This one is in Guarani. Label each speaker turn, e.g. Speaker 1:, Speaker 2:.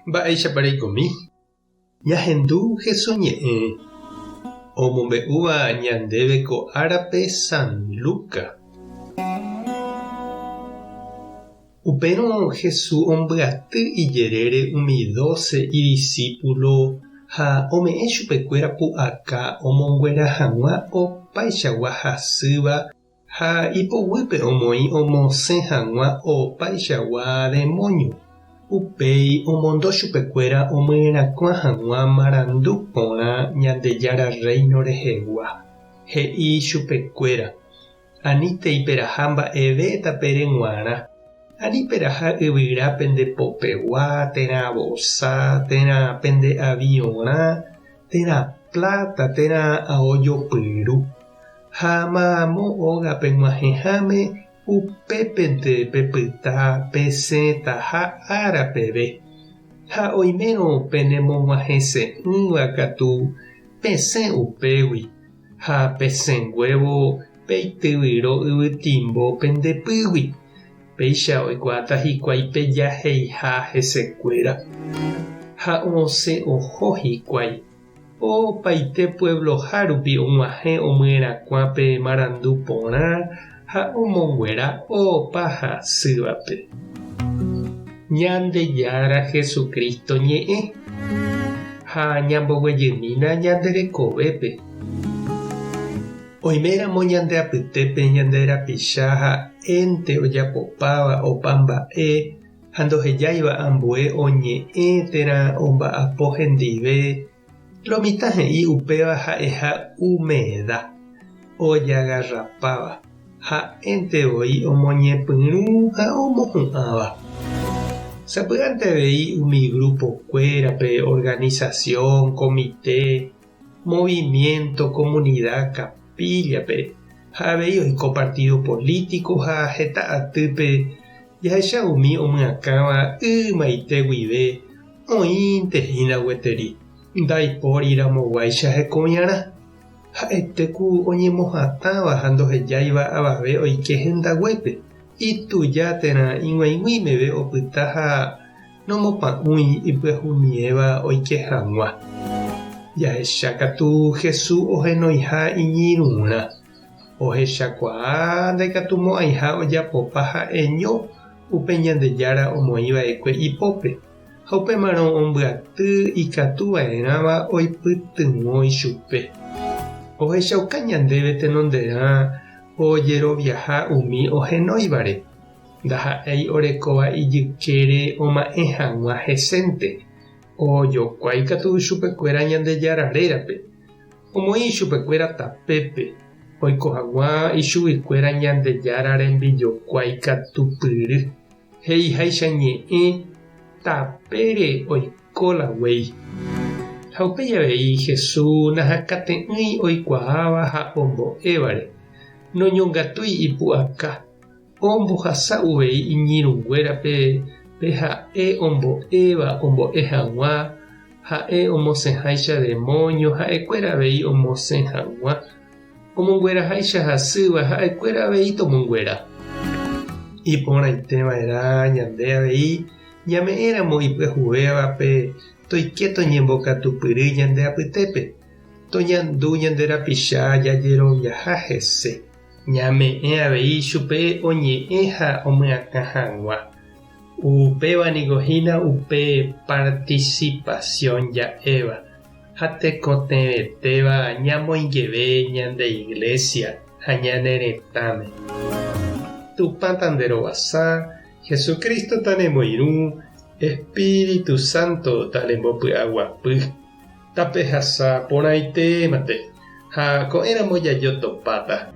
Speaker 1: Mba'éichapa reikomi? Ñahendu Jesús ñe'ẽ omombe'úva ñandéve ko árape San Lucas. Upérõ Jesús ombyaty ijerére umi dóse idisípulo ha ome'ẽ chupekuéra pu'aka omonguera hag̃ua opaichagua hasýva Ha ipoguýpe omoĩ omosẽ hag̃ua opaichagua demóño. Upéi omondo chupekuéra omyerakuã hag̃ua marandu porã Ñandejára Rréino rehegua. He'i chupekuéra, Anítei peraha mba'eve tapére g̃uarã. Ani peraha yvyra pende popegua, térã vosa, térã pende aviorã, térã pláta, térã ao jopyru. Ha mamo ógape g̃uahẽháme upépente pepyta pesẽtaha ára peve. Ha oimérõ penemog̃uahẽse'ỹva katu pesẽ upégui, ha pesẽnguévo peityvyro yvytimbo pende pýgui, péicha oikuaáta hikuái pejaheiha hesekuéra. Ha osẽ oho hikuái. Opaite puebloha rupi og̃uahẽ omyerakuã pe marandu porã ha omonguera opa hasývape. Ñandejára Jesucristo ñe'ẽ ha ñamboguejymína ñande rekovépe. Oiméramo ñande apytépe ñande rapicha ha'énte ojapopáva opa mba'e ha ndohejáiva ambue oñe'ẽ térã omba'apo hendive, lo mitã he'i upéva ha'eha umeda, ojagarrapáva, ha'énte voi omoñepyrũ ha omohu'ãva. Sapy'ánte avei umi grupo-kuérape, organización, comité, movimiento, comunidad, capilla-pe, ha avei oiko partido político ha heta atýpe Jahecha umi omyakãva ymaite guive oĩnte hína gueteri, ndaipóri ramoguáicha hekoviarã. Ha'ete ku oñemohatãva ha ndohejáiva avave oike hendaguépe, ituja térã ig̃uaig̃ui meve opyta ha nomopa'ũi ipyahumiéva oike hag̃ua. Jahecha katu Jesús ohenoiha iñirũrã. Ohechakuaa ndaikatumo'ãiha ojapopa ha'eño upe Ñandejára omoĩva'ekue ipópe, ha upémarõ ombyaty ikatuva'erãva oipytyvõ ichupe. Ohechauka ñandéve tenonderã ojeroviaha umi ohenóivare, ndaha'éi orekóva ijykére oma'ẽ hag̃ua hesénte, ojokuái katu chupekuéra Ñandejára rérape. Omoĩ ichupekuéra tapépe, oiko hag̃ua ichuguikuéra Ñandejára rembijokuái katupyry, he'iháicha ñe'ẽ tapére oiko la guéi. Ha upéi avei Jesús nahakate'ỹi oikuaáva ha ombo'évare, noñongatúi ipu'aka, ombohasa uvei iñirũnguérape pe ha'e ombo'éva ombo'e hag̃ua, ha'e omosẽháicha demóño ha'ekuéra avei omosẽ hag̃ua, omongueraháicha hasýva ha'ekuéra avei tomonguera. Iporãite va'erã ñande avei ñame'ẽramo ipyahuvévape toike toñembokatupyry ñande apytépe, toñandu ñande rapicha jajeroviaha hese. Ñame'ẽ avei chupe oñe'ẽ ha omyakã hag̃ua. Upéva niko hína upe participación ja'éva ha tekotevẽtéva ñamoingeve ñande Iglesia ha ñane retãme. Tupã tanderovasa, Jesucristo tanemoirũ, Espíritu Santo tanembopy'aguapy. Tapehasa porãitémante ha ko'ẽramo jajotopáta.